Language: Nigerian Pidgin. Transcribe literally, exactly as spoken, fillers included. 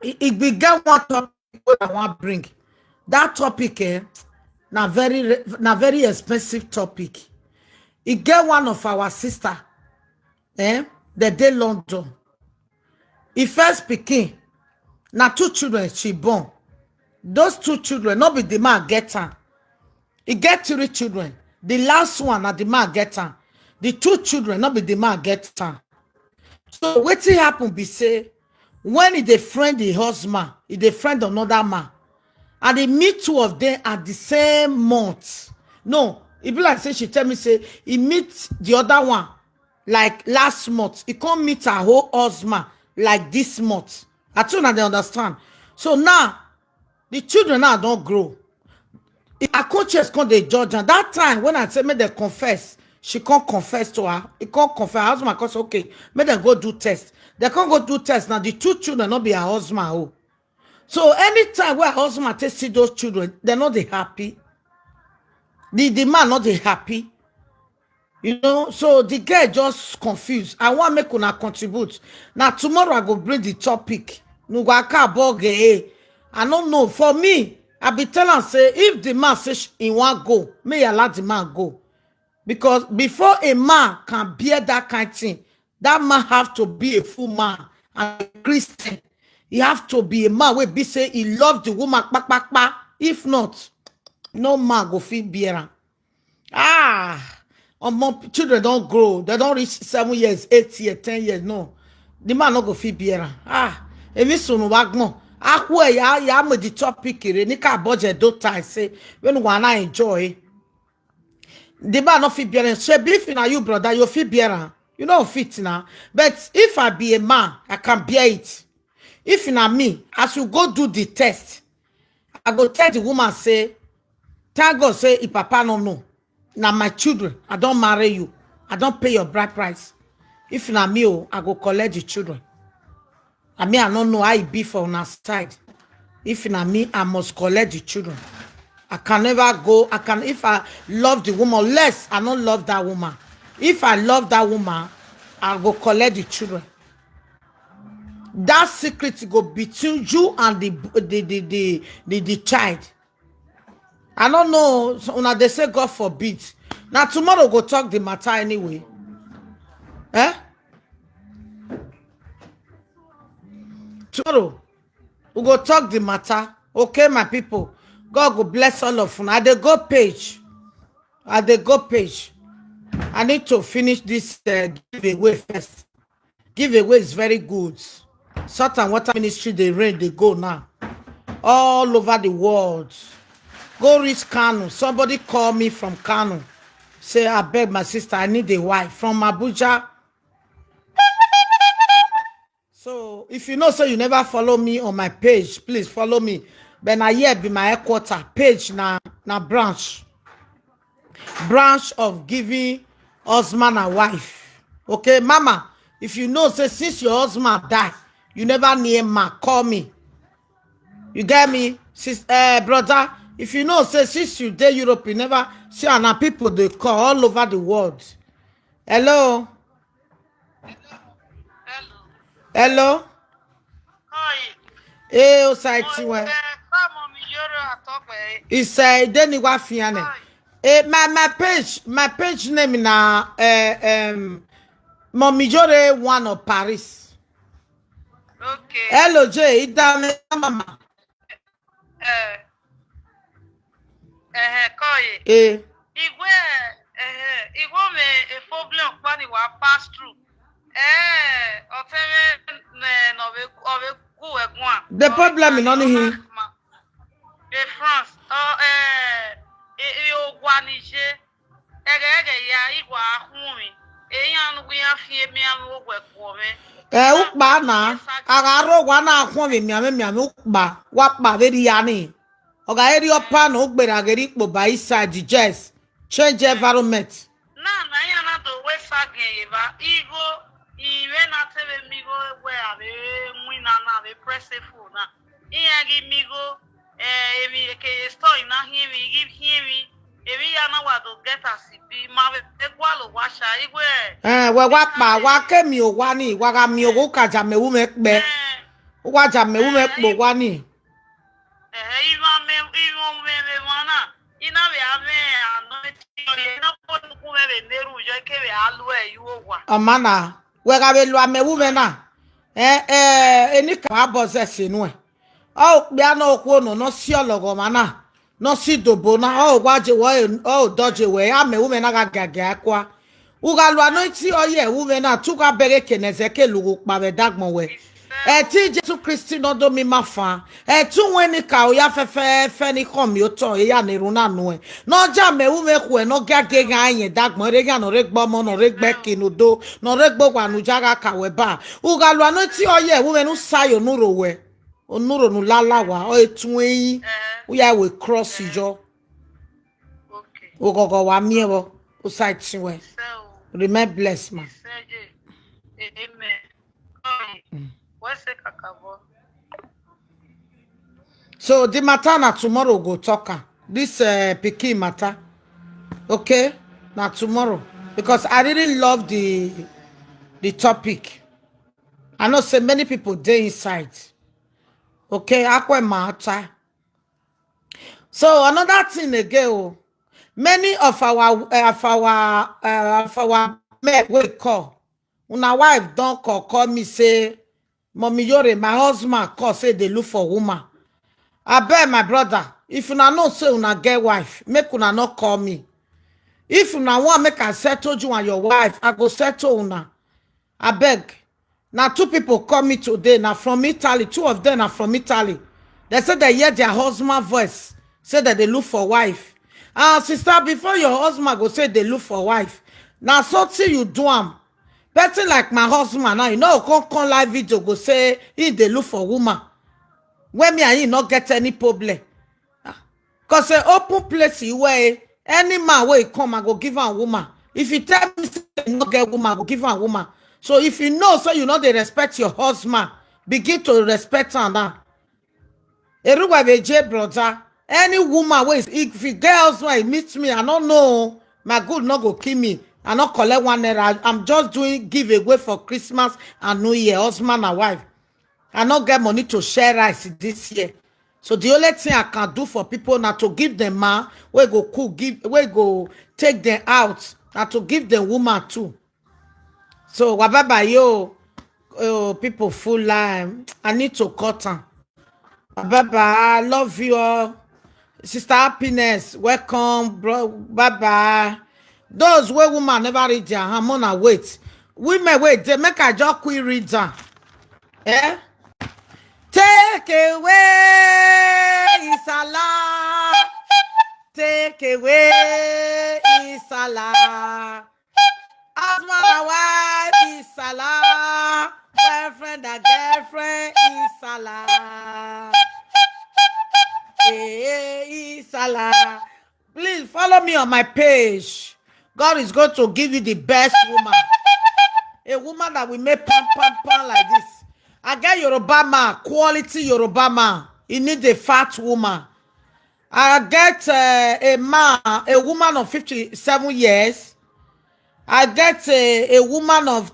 e, e be get one topic wey I wan bring. That topic, eh, na very re-, na very expensive topic. E get one of our sister, eh, dem dey London. E first pikin, na two children she born. Those two children, no be the man get am. E get three children. The last one, na the man get am. The two children, no be the man get am. So wetin happen be say, when e dey friend the husband, e dey friend another man, and e meet two of them at the same month. No, e be like say she tell me say e meet the other one, like, last month. E come meet her whole husband, like, this month. I think una dey understand. So now, the children now don grow. E, her conscience come dey judge am. That time when I say make dem confess, she come confess to her. E come confess. Her husband come say, "Okay, make dem go do test." Dem come go do test. Now the two children no be her husband own. So anytime wey her husband take see those children, dem no dey happy. The, the man no dey happy. You know, so the girl just confused. I wan make una contribute. Now tomorrow I go bring the topic. Nugwaka boge. I don't know. For me, I be tell am say if the man say sh-, he wan go, may allow the man go. Because before a man can bear that kind thing, that man have to be a full man and a Christian. He have to be a man wey be say he love the woman, pa, pa, pa. If not, no man go fit bear am. Ah, omo, children don grow. Dem don reach seven years, eight years, ten years. No, the man no go fit bear am. Ah, emi sunu wagmo. Akwe ya, ya me the topic re. Nika budget do time say when we wanna enjoy. The man no fit bear am. Shebi if na you, brother, you fit bear am. You no fit now. But if I be a man, I can bear it. If na me, as you go do the test, I go tell the woman say, "Thank God say if papa no know. Na my children. I don marry you. I don pay your bride price." If na me, oh, I go collect the children. I mean, I don't know how e be for una side. If na me, I must collect the children. I can never go. I can, if I love the woman, less I don't love that woman. If I love that woman, I go collect the children. That secret go between you and the, the, the, the, the, the child. I don't know. So una dey say God forbid. Now tomorrow go talk the matter anyway. Eh? Tomorrow we go talk the matter. Okay, my people. God go bless all of una. I dey go page. I dey go page. I need to finish this, uh, giveaway first. Giveaway is very good. Salt and water ministry dey reign, dey go now all over the world. Go reach Kano. Somebody call me from Kano. Say, "I beg, my sister, I need a wife." From Abuja. So if you know say you never follow me on my page, please follow me. But na here be my headquarter. Page na, na branch. Branch of giving husband and wife. Okay, mama, if you know say since your husband die, you never near man, call me. You get me? Sis, eh, brother, if you know say since you dey Europe, you never see, and na people dey call all over the world. Hello? Hello? Hello? Hi. Eh, o sai ti wen. Eh, come on, mi yoro atokpe. It's, eh, Deni wa fiane. Hi. Eh, my, my page, my page name na, eh, um, Mommy Jore one of Paris. Okay. Hello, Jay. Idame, mama. Eh. Eh, eh, koye. Eh. Igwe, eh, eh, igwe me a problem kwani wa pass through. Eh, oteme ne no be, o be ku we gwa. The problem is not here. E France. Oh, eh, e, e, o gwa ni je. Ege, ege, ya, igwa ahumi. E, ya, nu, ya, fi, e, mi, anu, o gwe, ku, o me. Eh, ukpa na. Aga ro gwa na ahumi, mi, mi, mi, ukpa. Wa pa, very yani. Oga eri opa na ugbera geri kpo by inside the jazz. Change environment. Na, na ya na do we sa gen ye ba. Igo, i we na te we mi go we a we wi na na we press e fu na. I ya gi mi go, eh, emi eke ye store na hi mi, gi hi mi. Emi ya na wa do get a si bi ma we e gwa lo wa sha igwe. Eh, we wa pa, wa ke mi o wa ni, wa ga mi o go ka ja me wu me pe. Eh, Uwa ja me ume kpo wa ni. Ehe, ivan me, ivan me me mana. Ina ve ave anointing oil, ina po nuku me ve neru jo ke ve alu e yu owa. Amana, we ga ve lu ame ume na. Eh, eh, eni ka wa bo ze sinu e. O pe ano ku no, no si ologo mana. No si dobo na, o wa je wo, o do je we, ame ume na ga ga ga kwa. Uga lu anointing oil ume na, tu ga bere keneze ke lugu pa ve dagbon we. Eti Jesu Kristi no do mi ma fa. Etu we ni ka oya fe fe fe ni ko mi oto, eya ni ru na nu e. No ja me ume ku e, no ga ge ga yen dagbon re ga no re gbo mo no re gbe kinu do, no re gbo wa nu ja ga ka we ba. Uga lu anointing oil ume nu sayo nu ro we. Onuro nu lala wa, o etun eyin. Uya we cross ijo. Okay. Ogogo wa mi ewo, o side tin we. So, Remain blessed, ma. Serge. Amen. Sorry. What's the kakabo? So the matter na tomorrow go talk am. This uh, pikin matter. Okay? Na tomorrow. Because I really love the the topic. I know say many people dey inside. Okay, akwe matter. So another thing again, oh, many of our uh, of our uh, of our men wey call, una wife don call call me say, "Mommy Yore, my husband call say they look for woman." I beg my brother, if una know say una get wife, make una not call me. If una want make I settle you and your wife, I go settle una. I beg. Now two people call me today. Now from Italy, two of them are from Italy. They said they hear their husband voice. Say that they look for wife. Ah, sister, before your husband go say they look for wife. Now something you do am. Person like my husband now, you know, come come live video go say he they look for woman. When me and he not get any problem. Cause a open place you way any man wey come, I go give am woman. If you tell me say you no get woman, I go give am woman. So if you know so you know they respect your husband, begin to respect am now. Eruwa be J brother. Any woman wey is, if you get husband, he meet me, I don't know. My good no go kill me. I not collect one naira. I'm just doing giveaway for Christmas and New Year, husband and wife. I not get money to share rice this year. So the only thing I can do for people now to give them man, we go cook, give, we go take them out, now to give them woman too. So wa baba yo, oh, people full line. I need to cut am. Wa baba, I love you all. Sister Happiness, welcome, bro. Baba. Those wey woman never reach their hand, mona wait. Women wait, they make I just quick read am. Eh? Take away Isala. Take away Isala. Husband and wife Isala. Boyfriend and girlfriend Isala. Hey, Isala. Please follow me on my page. God is going to give you the best woman. A woman that will make pam pam pam like this. I get Yoruba man, quality Yoruba man. He need a fat woman. I get uh, a man, a woman of fifty-seven years. I get a, a woman of